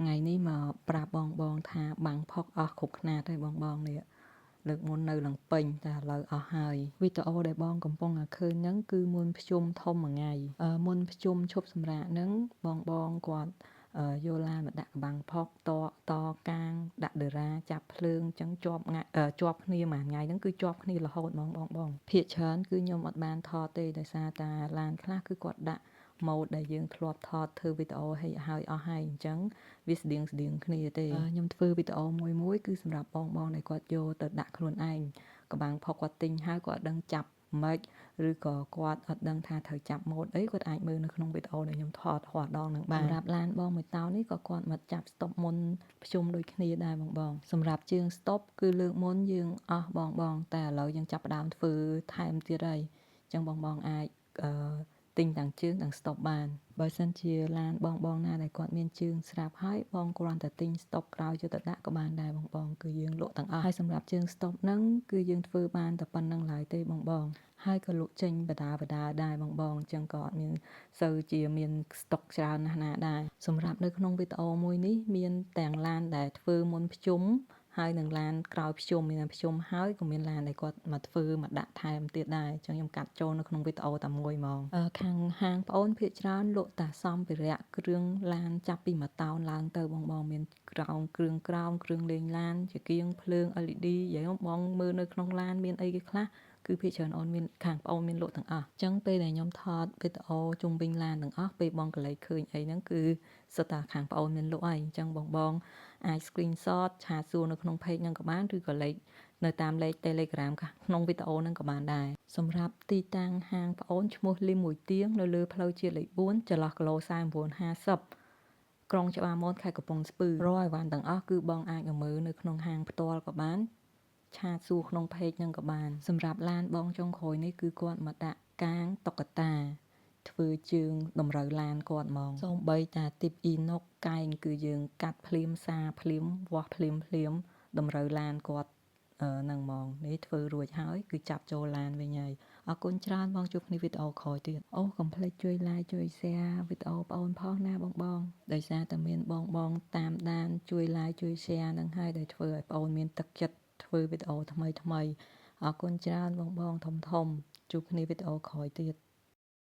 ថ្ងៃនេះមកប្រាប់បងបងថាបាំងផុកអស់គ្រប់ខ្នាតហើយបងបងនេះលើកមុននៅឡើងពេញតែឥឡូវអស់ហើយវីដេអូដែលបងកំពុងតែឃើញហ្នឹងគឺមុនភ្ជុំធំមួយថ្ងៃមុនភ្ជុំឈប់សម្រាកហ្នឹងបងបងគាត់យកឡានមកដាក់កបាំងផុកតតកាងដាក់ដរាចាប់ភ្លើងអញ្ចឹងជាប់ជាប់គ្នាមួយថ្ងៃហ្នឹងគឺជាប់គ្នារហូតហ្មងបងបងភាគច្រើនគឺខ្ញុំអត់បានថតទេដោយសារតាឡានខ្លះគឺគាត់ដាក់ម៉ូដដែលយើងធ្លាប់ថតធ្វើវីដេអូឲ្យហើយអស់ហើយអញ្ចឹងវាស្តៀងស្តៀងគ្នាទេខ្ញុំធ្វើវីដេអូមួយមួយគឺសម្រាប់បងបងដែលគាត់យកទៅដាក់ខ្លួនឯងកបាំងផុកគាត់ទិញហើយគាត់អត់ដឹងចាប់ម៉េចឬក៏គាត់អត់ដឹងថាត្រូវចាប់ម៉ូដអីគាត់អាចមើលនៅក្នុងវីដេអូដែលខ្ញុំថតរាល់ដងនឹងបានសម្រាប់ឡានបងមួយតោនេះក៏គាត់មកចាប់ស្តុបមុនភ្ជុំដូចគ្នាដែរបងបងសម្រាប់ជើងស្តុបគឺលើកមុនយើងអស់បងបងតែឥឡូវយើងចាប់ផ្ដើមធ្វើថែមទៀតហើយអញ្ចឹងបងបងអាចអឺទិញទាំងជើងទាំងស្តុបបានបើសិនជាឡានបងបងណាដែលគាត់មានជើងស្រាប់ហើយបងគ្រាន់តែទិញស្តុបក្រោយយកទៅដាក់ក៏បានដែរបងបងគឺយើងលក់ទាំងអស់ហើយសម្រាប់ជើងស្តុបហ្នឹងគឺយើងធ្វើបានតែប៉ុណ្្នឹងឡើយទេបងបងហើយក៏លក់ចេញបដាបដាដែរបងបងអញ្ចឹងក៏អត់មានសូវជាមានស្តុកច្រើនណាស់ណាដែរសម្រាប់នៅក្នុងវីដេអូមួយនេះមានទាំងឡានដែលធ្វើមុនភ្ជុំហើយនឹងឡានក្រោយភ្ជុំមានភ្ជុំហើយក៏មានឡានដែលគាត់មកធ្វើមកដាក់ថែមទៀតដែរអញ្ចឹងខ្ញុំកាត់ចូលនៅក្នុងវីដេអូតែមួយហ្មងខាងហាងប្អូនភាគច្រើនលក់តាសម្ភារៈគ្រឿងឡានចាប់ពី1តោនឡើងទៅបងបងមានក្រោមគ្រឿងក្រោមគ្រឿងលេងឡានជាគៀងភ្លើង LED និយាយបងមើលនៅក្នុងឡានមានអីគេខ្លះគឺភាគច្រើនអូនមានខាងប្អូនមានលក់ទាំងអស់អញ្ចឹងពេលដែលខ្ញុំថតវីដេអូជុំវិញឡានទាំងអស់ពេលបងកលេចឃើញអីហ្នឹងគឺសុទ្ធតែខាងប្អូនមានលក់ហើយអញ្ចឹងបងបងអាច screenshot ឆាតសួរនៅក្នុង page ហ្នឹងក៏បានឬក៏លេខនៅតាមលេខ Telegram ក្នុងវីដេអូហ្នឹងក៏បានដែរសម្រាប់ទីតាំងហាងប្អូនឈ្មោះលីមមួយទៀងនៅលើផ្លូវជាតិលេខ4ចន្លោះគីឡូ4950ក្រុងច្បារមនខេត្តកំពង់ស្ពឺរាល់អីវ៉ាន់ទាំងអស់គឺបងអាចមកមើលនៅក្នុងហាងផ្ទាល់ក៏បានឆាតសួរក្នុង page ហ្នឹងក៏បានសម្រាប់ឡានបងចុងក្រោយនេះគឺគាត់មកដាក់កាងតុក្កតាធ្វើជើងតម្រូវឡានគាត់ហ្មងសូម្បីតាទីបអ៊ីណុកកែងគឺយើងកាត់ភ្លាមសាភ្លាមវាស់ភ្លាមភ្លាមតម្រូវឡានគាត់នឹងហ្មងនេះធ្វើរួចហើយគឺចាប់ចូលឡានវិញហើយអរគុណច្រើនបងជួបគ្នាវីដេអូក្រោយទៀតអូកុំភ្លេចជួយ like ជួយ share វីដេអូប្អូនផងណាបងបងដោយសារតែមានបងបងតាមដានជួយ like ជួយ share នឹងហើយដែលធ្វើឲ្យប្អូនមានទឹកចិត្តធ្វើវីដេអូថ្មីថ្មីអរគុណច្រើនបងបងធំធំជួបគ្នាវីដេអូក្រោយទៀត។